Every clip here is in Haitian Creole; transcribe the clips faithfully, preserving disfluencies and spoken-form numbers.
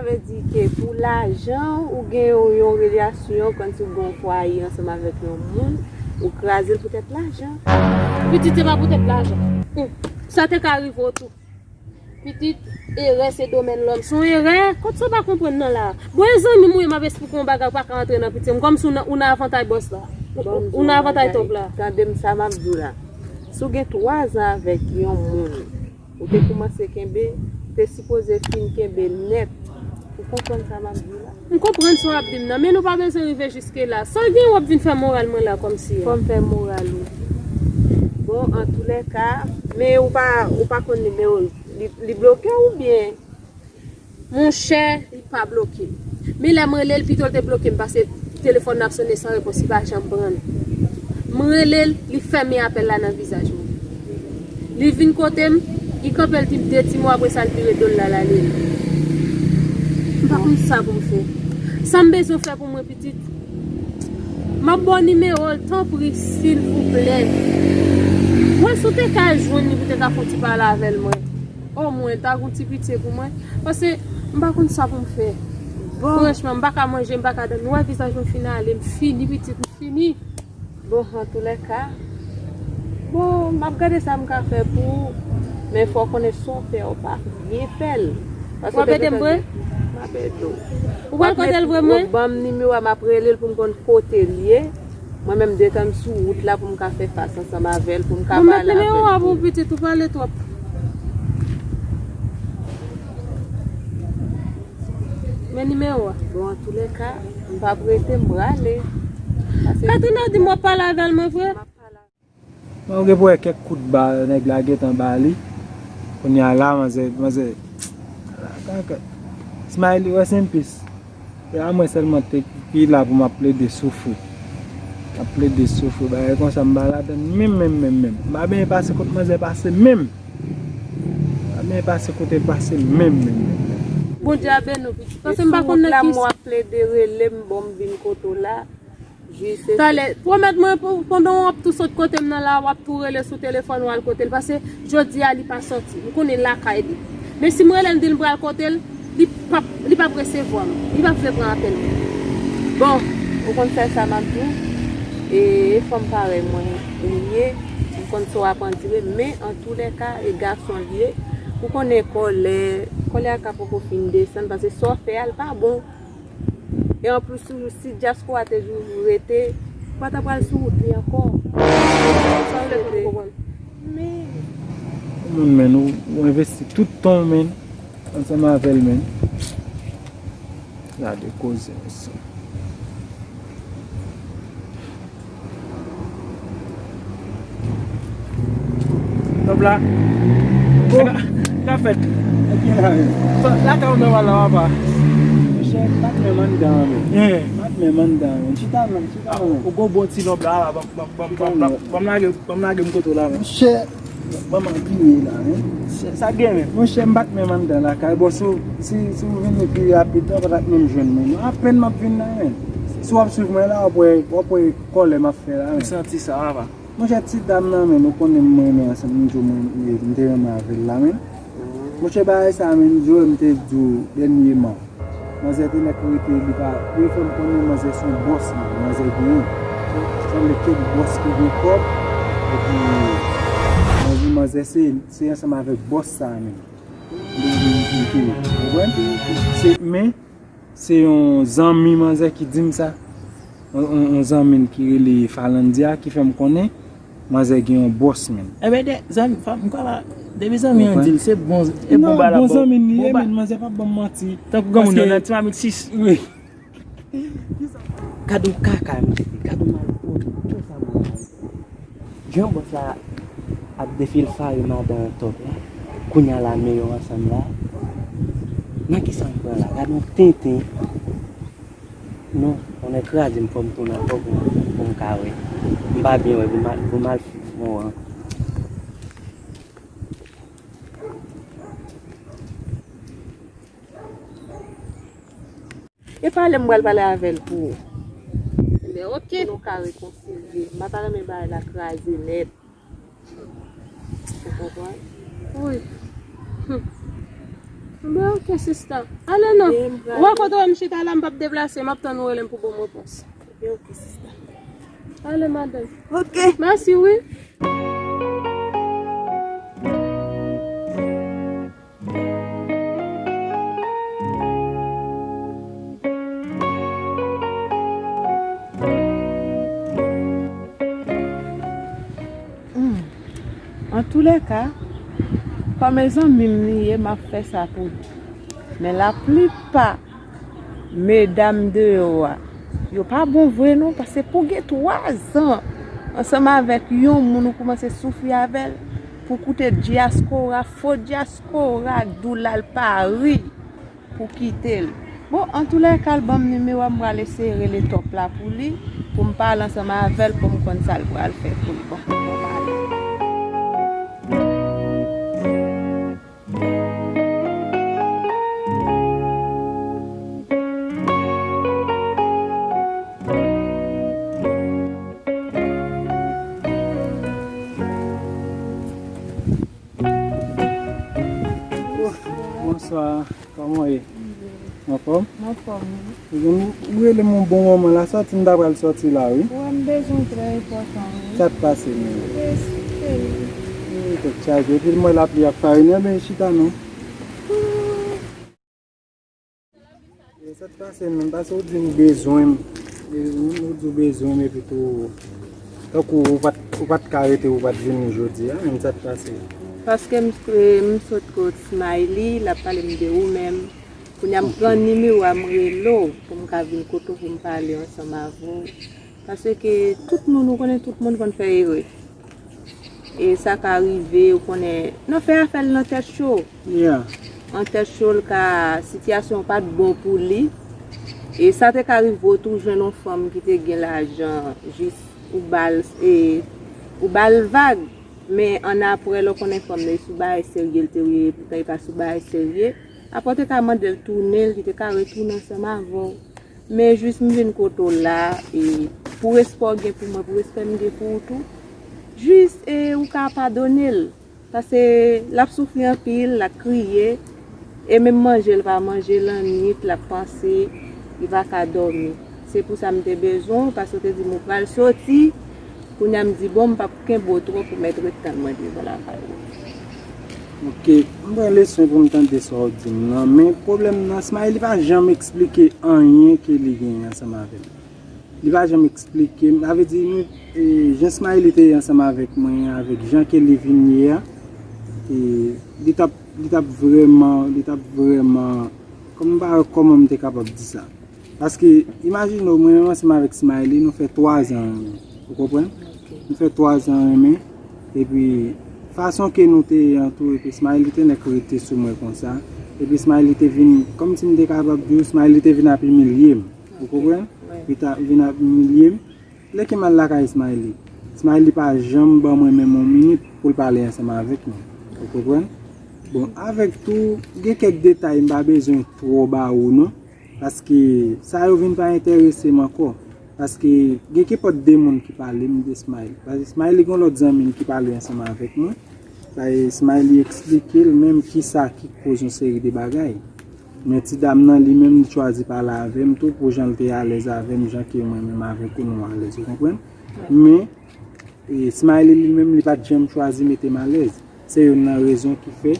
Sa vle di ke pou lajan ou gen yon, yon relasyon, kòmsi ou gen yon fwaye ansanm avèk yon moun, ou kraze l poutèt lajan. Pitit, se pa poutèt lajan. Hmm. Sa te ka rive w tou. Pitit, erè se domèn lòm. Se yon erè, kot sa w pa konprann nan la? Bon, e zanmi m ou ye, m ap esplike yon bagay, ou pa ka antre nan piti m. Kòmsi ou nan, ou nan avantay bòs la. Ou, ou, ou nan avantay top la. Tande m sa m ap di w la. Si w gen twa zan avèk yon moun, ou te koumanse kenbe, ou te sipoze fin kenbe nèt. Ou konprann sa m ap di w la? M konprann sa w ap di m nan, men nou pa bezwen rive jiske la. Sa w gen w ap vin fè moral mwen la kòmsi a? Fò m fè moral ou. Bon, antoulèka, men ou pa, ou pa konn nimewo l. Li, li bloke w oubyen? Monchè, li pa bloke m. Men lè m rele l, pito l te bloke m, paske telefòn nan ap sonnen san repons, li pa janm pran l. M rele l, li fèmen apèl la nan vizaj mwen. Li vin kote m, li kanpe, l di m de ti mo, apre sa, l vire do l, l al ale. M pa konn sa pou m fè. Sa m bezwen fè pou mwen, pitit? M ap ba w nimewo l, tanpri, silvouplè. Wè, si w te ka jwenn li, pou w te ka fè yon ti pale avè l, mwen. Omwen, ta gon ti pitye pou mwen. Paske m pa konn sa pou m fè. Bon. Franchman, m pa ka manje, m pa ka dòmi. Ou wè vizaj mwen fin ale, m fini, pitit, m fini. Bon, antoulèka, bon, m ap gade sa m ka fè pou ou, men fò w konnen sa w fè a, ou pa byen fè l. Paske w ap ede m vre? M ap ede w. Ou pral kote l vre, mwen? Ou ban m nimewo a, m ap rele l pou m konn kote l ye. Mwen menm, detan m sou wout la pou m ka fè fas ansanm avè l, pou m ka pale avè l. Mwen met nimewo a pou pitit, ou pale twòp. Men nimewo a. Bon, antoulèka, m p ap rete, m prale. Katrina di m w ap pale avè l, mwen vre? Mwen gen pou wè kèk kout ba nèg la gentan ba li. Kounye a la, manzè, manzè. Smiley, rest in peace. Se a mwen sèlman te ki la pou m ap plede soufri. M ap plede soufri. Bagay konsa m pa ladann menm, menm, menm, menm. M pa benyen pase kot manzè pase menm. M pa benyen pase kote l pase menm, menm, menm, menm. Bondye a beni w, pitit. Paske m pa konn nan ki. Sou wout la, m w ap plede rele m, bon, m vin kote w la. Talè, pwomèt mwen, pandan w ap tou sot kote m nan la, w ap tou rele sou telefòn ou al kote l. Paske jodi a, li pa sòti. M konnen lakay li. Men si m rele l, m di l m pral kote l, li p ap, li p ap resevwa m. Li p ap vle pran apèl mwen. Bon, ou konn sèl sa m ap di w. E, e fanm parèy mwen ou ye. M konn sa w ap andire. Men, antoulèka, e gason l ye. Ou konnen kòlè, kòlè a ka poko fin desann. Paske sa w fè a, l pa bon. E anplis, si, si dyaspora te toujou rete, ou pa ta pral sou wout li ankò. Sa w vle fè m konprann? Men. Moun, men, ou, ou envesti tout tan w, men, ansanm avè l, men. Gade koze, mesye. Nòb la. Bon. Sa k ap fèt? Ebyen la, men. Lakay ou nòmal la, papa. Monchè, bat menm anndan an, men. Bat menm anndan an, men. Chita, men. Chita, men. Ou gon bon ti nòb la, la. Ban m lage, ban m lage m kote w la, men. Monchè, ban m anpiye la, men. Sa gen, men. Monchè, m bat menm anndan lakay. Bon, si, si, si w vini pi rapid, ou pa t ap menm jwenn mwen, non. Apèn m ap vin la, men. Si w ap swiv mwen la, w ap wè, w ap wè kòlè m ap fè la, men. M santi sa, papa. Monchè, ti dam nan, men, ou konnen m renmen ansanm, m di w, mwen, m te renmen avè l la, men. Monchè, bagay sa, men, m di w, m te di w dènyeman. Manzè te nèk rete, li pa, li fè m konnen manzè se yon bòs, men, manzè genyen. Sanble kèk bòs ki gen kòb, epi, mwen di manzè se, se ansanm avèk bòs sa, men. Li, li, li, li, ou konprann? Se, men, Se yon zanmi manzè ki di m sa. Yon, yon, yon zanmi l ki rele Falandia ki fè m konnen manzè gen yon bòs, men. Ebyen, de, zanmi, fa-, m kwè pa, depi zanmi an di l, se bon, e bon bagay la, bon zanmi li ye, men manzè p ap ban m manti. Tankou granmoun yo nan ti mamit sis. Wi. Gad yon kaka, mesye, gad yon mal, oh, kisa mwen. Jan bòs la ap defilfare madan an top la, kounye a la men yo ansanm la. Nan kisa m pran la? Gad yon tenten. Non, on est kraze m, fò m tounen ankò pou m, pou m ka wè. M pa byen wè, pou m al, pou m al fon an. E pale m pral pale avè l pou ou. Ebyen, oke. Pou nou ka rekonsilye. M pa ta renmen bagay la kraze nèt. Ou konprann? Wi. Hmm. Bon, ok, sista. Ale non. Ou wè kote w wè m chita la, m p ap deplase, m ap tann ou rele m pou ban m repons. Ebyen, ok, sista. Ale, madanm. Ok. Mèsi, wi. Hmm. Antoulèka, kòm e zanmi m li ye, m ap fè sa pou li. Men laplipa medam deyò a, yo pa bon vre non, paske pou gen twa zan ansanm avèk yon moun ou kòmanse soufri avè l, pou koute dyaskora, fo dyaskora, ak doulè l pari pou kite l. Bon, antoulèka, l ban m nimewo a, m pral eseye rele Top la pou li, pou m pale ansanm avè l, pou m konn sa l pral fè pou li. Bon, bon, pale. Bonswa, kòman w ye? Anfòm? Anfòm, wi. Ebyen, ou rele m yon bon moman la, sòti m ta pral sòti la, wi. Wè, m bezwen w trè enpòtan, wi. Sa k pase menm? Yes, cheri. Wi, tèt chaje. Epi m wè lapli ap farine, men chita non. E sa k pase menm, paske ou di m bezwen m. E ou, ou di w bezwen m, epi tou, tankou ou pa t, ou pa t ka rete, ou pa t vini jodi a, menm sa k pase. Paske m, m sot kot Smiley, l ap pale m de ou menm. Kounye a m pran nimewo a, m rele w pou m ka vin kote w pou m pale ansanm avè w. Paske tout moun, ou konnen tout moun konn fè erè. E sa ka rive, ou konnen, nan fè afè l nan tèt cho. Yeah. Nan tèt cho, l ka, sitiyasyon pa t bon pou li. E sa te ka rive w tou jwenn yon fanm ki te gen lajan, jis ou ba l, e, ou ba l vag. Men annapre, lè w konnen fanm nan, e sou bagay serye l te ye, poutan e pa sou bagay serye. Apre w te ka mande l tounen, li te ka retounen ansanm avè w. Men jis m vin kote w la, e pou respè w gen pou mwen, pou respè m gen pou ou tou, jis, e, ou ka padone l. Paske l ap soufri anpil, l ap kriye, e menm manje l pa manje, lannwit l ap panse, li pa ka dòmi. Se pou sa m te bezwen w, paske w te di m ou pral soti, kounye a m di, bon, m p ap kenbe w twòp, ou mèt ret tann mwen devan lakay ou. Ok, m pran leson pou m tande sa w di m nan, men pwoblèm nan, Smiley pa janm eksplike anyen ke li genyen ansanm avè m. Li pa janm eksplike m, sa vle di, nou, e, jan Smiley te ye ansanm avèk mwen, avèk jan ke li vin ye a, e, li t ap, li t ap vrèman, li t ap vrèman, kòm m pa wè kòman m te kapab di sa. Paske, imajine w, mwen menm ansanm avèk Smiley, nou fè twa zan renmen. Ou konprann? Ok. Nou fè twa zan renmen. Epi, fason ke nou te antoure, ke Smiley te nèk rete sou mwen konsa. Epi Smiley te vin, kòmsi m te kapab di w, Smiley te vin ap imilye m. Ou konprann? Wi. Li ta vin ap imilye m. Lè ke m al lakay Smiley, Smiley pa janm ban mwen menm yon minit pou l pale ansanm avèk mwen. Ou konprann? Bon, avèk tou, gen kèk detay m pa bezwen twò ba ou non. Paske sa yo vin pa enterese m ankò. Paske gen kenpòt de moun ki pale m de Smiley. Paske Smiley gen lòt zanmi l ki pale ansanm avèk mwen. Paske Smiley eksplike l menm kisa ki koz yon seri de bagay. Men ti dam nan li menm li chwazi pale avè m tou pou jan l te alèz avè m, jan ke mwen menm avèk ou nou alèz, ou konprann? Men E, Smiley li menm, li pa t janm chwazi mete m alèz. Se youn nan rezon ki fè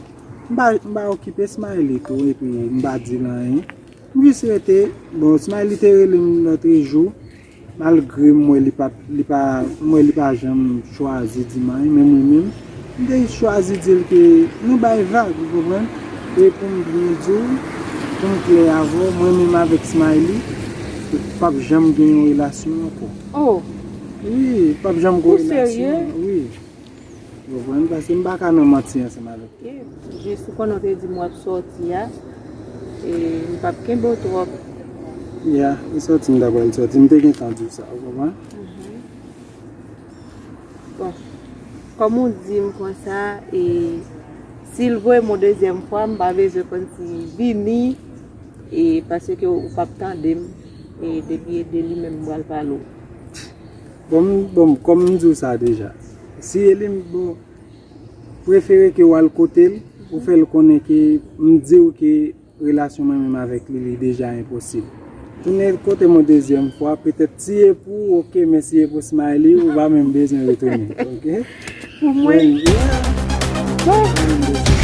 m pa, m pa okipe Smiley tou, epi m pa di l anyen. M jis rete, bon, Smiley te rele m lòtrejou, malgre m wè li pa, li pa, m wè li pa janm chwazi di m anyen, men mwen menm, m te chwazi di l ke nou bay vag, ou konprann? E pou m byen di w, pou m klè avè w, mwen menm avèk Smiley, p ap janm gen yon relasyon ankò. Oh! Wi, p ap janm gen relasyon. Ou serye? Wi. Ou konprann? Paske m pa ka nan manti ansanm avèk ou. Ok. Jis ou konnen w te di m w ap sòti a. E m p ap kenbe w twòp. Ya, m sòti, m ta pral sòti. M te gentan di w sa, ou konprann? Mhm. Bon. Kòm ou di m konsa, e si l voye m yon dezyèm fwa, m pa bezwen konn si vini, e paske ou p ap tande m, e depi e de li menm m pral pale w. Bon, m, bon, kòm m di w sa deja, si e li m, bon, prefere ke w al kote l, Ou fè l konnen ke m di w ke relasyon mwen menm avèk li, li deja enposib. Tounen kote m yon dezyèm fwa, petèt si e pou ou, oke, men si e pou Smiley, ou pa menm bezwen retounen, oke? Pou mwen, Yeah. Ou pa menm bezwen.